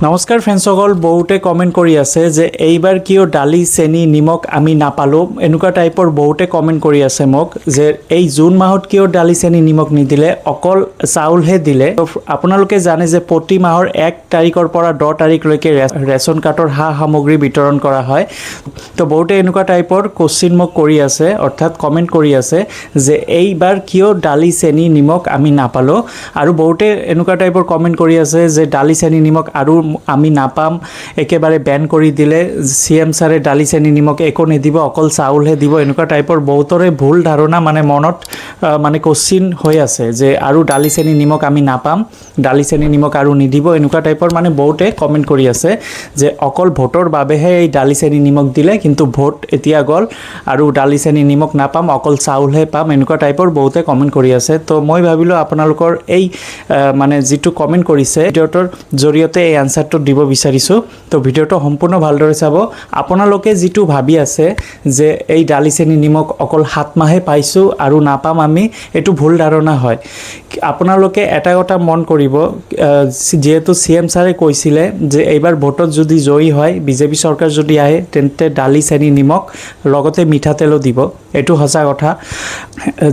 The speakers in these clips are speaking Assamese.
নমস্কাৰ ফ্ৰেণ্ডছসকল, বহুতে কমেণ্ট কৰি আছে যে এইবাৰ কিয় দালি, চেনি, নিমখ আমি নাপালোঁ। এনেকুৱা টাইপৰ বহুতে কমেণ্ট কৰি আছে মোক যে এই জুন মাহত কিয় দালি, চেনি, নিমখ নিদিলে, অকল চাউলহে দিলে। তো আপোনালোকে জানে যে প্ৰতি মাহৰ 1 তাৰিখৰ পৰা 10 তাৰিখলৈকে ৰেচন কাৰ্ডৰ সা সামগ্ৰী বিতৰণ কৰা হয়। তো বহুতে এনেকুৱা টাইপৰ কুৱেশ্যন মোক কৰি আছে, অৰ্থাৎ কমেণ্ট কৰি আছে যে এইবাৰ কিয় দালি, চেনি, নিমখ আমি নাপালোঁ। আৰু বহুতে এনেকুৱা টাইপৰ কমেণ্ট কৰি আছে যে দালি, চেনি, নিমখ আৰু আমি নাপাম, একেবাৰে বেন কৰি দিলে চি এম ছাৰে, দালি, চেনি, নিমখ একো নিদিব, অকল চাউলহে দিব। এনেকুৱা টাইপৰ বহুতৰে ভুল ধাৰণা মানে মনত মানে কুৱেশ্যন হৈ আছে যে আৰু দালি, চেনি, নিমখ আমি নাপাম, দালি, চেনি, নিমখ আৰু নিদিব। এনেকুৱা টাইপৰ মানে বহুতে কমেণ্ট কৰি আছে যে অকল ভোটৰ বাবেহে এই দালি, চেনি, নিমখ দিলে, কিন্তু ভোট এতিয়া গ'ল আৰু দালি, চেনি, নিমখ নাপাম, অকল চাউলহে পাম। এনেকুৱা টাইপৰ বহুতে কমেণ্ট কৰি আছে। তো মই ভাবিলোঁ আপোনালোকৰ এই মানে যিটো কমেণ্ট কৰিছে, ভিডিঅ'টোৰ জৰিয়তে এই এনচাৰটো দিব বিচাৰিছোঁ। তো ভিডিঅ'টো সম্পূৰ্ণ ভালদৰে চাব। আপোনালোকে যিটো ভাবি আছে যে এই দালি, চেনি, নিমখ অকল 7 মাহে পাইছোঁ আৰু নাপাম আমি, এইটো ভুল ধাৰণা হয়। আপোনালোকে এটা কথা মন কৰিব, যিহেতু চি এম ছাৰে কৈছিলে যে এইবাৰ ভোটত যদি জয়ী হয়, বিজেপি চৰকাৰ যদি আহে, তেন্তে দালি, চেনি, নিমখ লগতে মিঠাতেলো দিব। এইটো সঁচা কথা।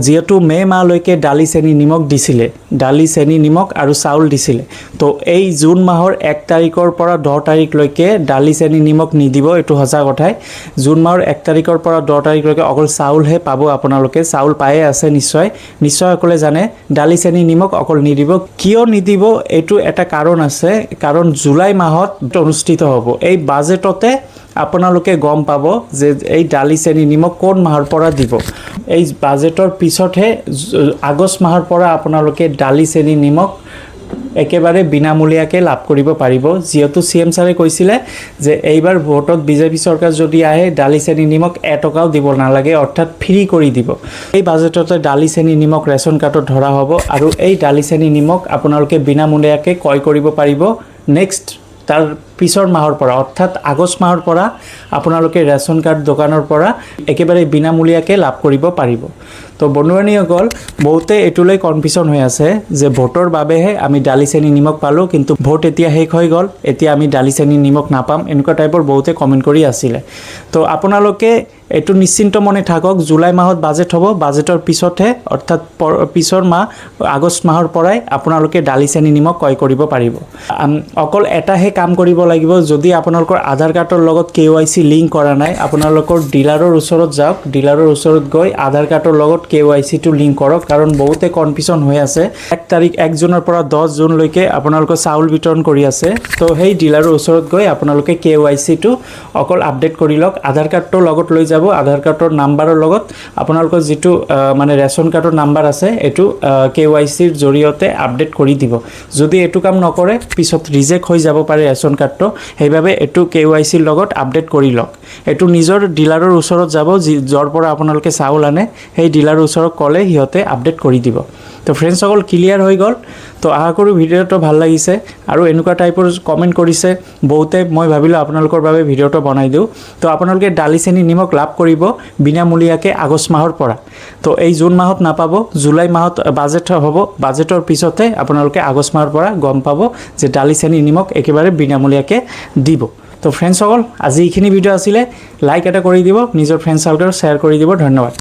যিহেতু মে' মাহলৈকে দালি, চেনি, নিমখ দিছিলে, দালি, চেনি, নিমখ আৰু চাউল দিছিলে, তো এই জুন মাহৰ 1 তাৰিখৰ পৰা 10 তাৰিখলৈকে দালি, চেনি, নিমখ নিদিব, এইটো সঁচা কথাই। জুন মাহৰ 1 তাৰিখৰ পৰা 10 তাৰিখলৈকে অকল চাউলহে পাব আপোনালোকে। চাউল পায়ে আছে নিশ্চয়, নিশ্চয় সকলোৱে জানে। দালি, চেনি, নিমখ অকল নিদিব। কিয় নিদিব? এইটো এটা কাৰণ আছে। কাৰণ জুলাই মাহত অনুষ্ঠিত হ'ব। এই বাজেটতে আপোনালোকে গম পাব যে এই দালি, চেনি, নিমখ কোন মাহৰ পৰা দিব। এই বাজেটৰ পিছতহে আগষ্ট মাহৰ পৰা আপোনালোকে দালি, চেনি, নিমখ একেবাৰে বিনামূলীয়াকৈ লাভ কৰিব পাৰিব। যিহেতু চি এম ছাৰে কৈছিলে যে এইবাৰ ভোটত বিজেপি চৰকাৰ যদি আহে, দালি, চেনি, নিমখ এটকাও দিব নালাগে, অৰ্থাৎ ফ্ৰী কৰি দিব। এই বাজেটতে দালি, চেনি, নিমখ ৰেচন কাৰ্ডত ধৰা হ'ব আৰু এই দালি, চেনি, নিমখ আপোনালোকে বিনামূলীয়াকৈ ক্ৰয় কৰিব পাৰিব। নেক্সট তাৰ পিছৰ মাহৰ পৰা, অৰ্থাৎ আগষ্ট মাহৰ পৰা আপোনালোকে ৰেচন কাৰ্ড দোকানৰ পৰা একেবাৰে বিনামূলীয়াকৈ লাভ কৰিব পাৰিব। তো বন্ধু বান্ধৱীসকল, বহুতে এইটোলৈ কনফিউশ্যন হৈ আছে যে ভোটৰ বাবেহে আমি দালি, চেনি, নিমখ পালোঁ, কিন্তু ভোট এতিয়া শেষ হৈ গ'ল, এতিয়া আমি দালি, চেনি, নিমখ নাপাম। এনেকুৱা টাইপৰ বহুতে কমেণ্ট কৰি আছিলে। তো আপোনালোকে এইটো নিশ্চিন্ত মনে থাকক, জুলাই মাহত বাজেট হ'ব। বাজেটৰ পিছতহে, অৰ্থাৎ পিছৰ মাহ আগষ্ট মাহৰ পৰাই আপোনালোকে দালি, চেনি, নিমখ ক্ৰয় কৰিব পাৰিব। অকল এটাহে কাম কৰিব লাগিব, যদি আপোনালোকৰ আধাৰ কাৰ্ডৰ লগত কেৱাইচি লিংক কৰা নাই, আপোনালোকৰ ডিলাৰৰ ওচৰত যাওক। ডিলাৰৰ ওচৰত গৈ আধাৰ কাৰ্ডৰ লগত কেৱাইচিটো লিংক কৰক। কাৰণ বহুতে কনফিউশ্যন হৈ আছে। 1 তাৰিখ, 1 জুনৰ পৰা 10 জুনলৈকে আপোনালোকৰ চাউল বিতৰণ কৰি আছে। তো সেই ডিলাৰৰ ওচৰত গৈ আপোনালোকে কেৱাইচিটো অকল আপডেট কৰি লওক। আধাৰ কাৰ্ডটো লগত লৈ যাব। আধাৰ কাৰ্ডৰ নাম্বাৰৰ লগত আপোনালোকৰ যিটো মানে ৰেচন কাৰ্ডৰ নাম্বাৰ আছে, এইটো কেৱাইচিৰ জৰিয়তে আপডেট কৰি দিব। যদি এইটো কাম নকৰে, পিছত ৰিজেক্ট হৈ যাব পাৰে ৰেচন কাৰ্ডটো। সেইবাবে এইটো কেৱাইচিৰ লগত আপডেট কৰি লওক। এইটো নিজৰ ডিলাৰৰ ওচৰত যাব, যি য'ৰ পৰা আপোনালোকে চাউল আনে, সেই ডিলাৰৰ ওচৰত ক'লে সিহঁতে আপডেট কৰি দিব। তো ফ্ৰেণ্ডছসকল, ক্লিয়াৰ হৈ গ'ল। তো আশা কৰোঁ ভিডিঅ'টো ভাল লাগিছে। আৰু এনেকুৱা টাইপৰ কমেণ্ট কৰিছে বহুতে, মই ভাবিলোঁ আপোনালোকৰ বাবে ভিডিঅ'টো বনাই দিওঁ। তো আপোনালোকে দালি, চেনি, নিমখ লাভ কৰিব বিনামূলীয়াকৈ আগষ্ট মাহৰ পৰা। তো এই জুন মাহত নাপাব। জুলাই মাহত বাজেট হ'ব। বাজেটৰ পিছতে আপোনালোকে আগষ্ট মাহৰ পৰা গম পাব যে দালি, চেনি, নিমখ একেবাৰে বিনামূলীয়াকৈ দিব। তো ফ্ৰেণ্ডছসকল, আজি এইখিনি ভিডিঅ' আছিলে। লাইক এটা কৰি দিব, নিজৰ ফ্ৰেণ্ড চাৰ্কেলত শ্বেয়াৰ কৰি দিব। ধন্যবাদ।